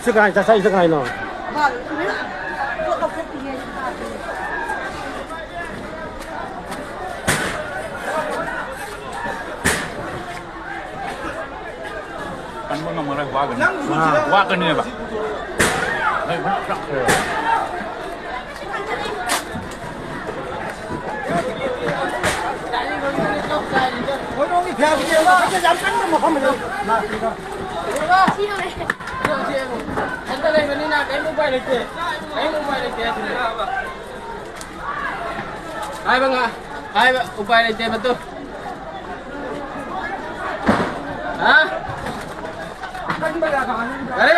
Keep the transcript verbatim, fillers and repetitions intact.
ꯁꯤ ꯀꯅꯥꯏ ꯆꯥꯛ ꯆꯥꯏꯁꯦ ꯀꯅꯥꯏꯅꯣ? ꯀꯟꯕ ꯉꯝꯃꯔꯣꯏ, ꯋꯥꯒꯅꯤ꯫ ꯑꯥ꯫ ꯋꯥꯒꯅꯦꯕ꯫ ꯅꯣꯏ ꯐꯖꯅ ꯆꯥꯛꯈ꯭ꯔꯦꯕ꯫ ꯌꯥꯝ ꯀꯟꯕ ꯃꯐꯝ ꯑꯃ ꯂꯥꯛꯄꯤꯔꯣ꯫ ꯏꯊꯟꯇ ꯂꯩꯕꯅꯤꯅ ꯀꯔꯤꯝ ꯎꯄꯥꯏ ꯂꯩꯇꯦ꯫ ꯀꯔꯤꯝ ꯎꯄꯥꯏ ꯂꯩꯇꯦ ꯍꯥꯏꯁꯤꯅꯤ꯫ ꯍꯥꯏꯕ ꯉ-, ꯍꯥꯏꯕ ꯎꯄꯥꯏ ꯂꯩꯇꯦ ꯃꯗꯨ꯫ ꯍꯥ? ꯀꯔꯤ?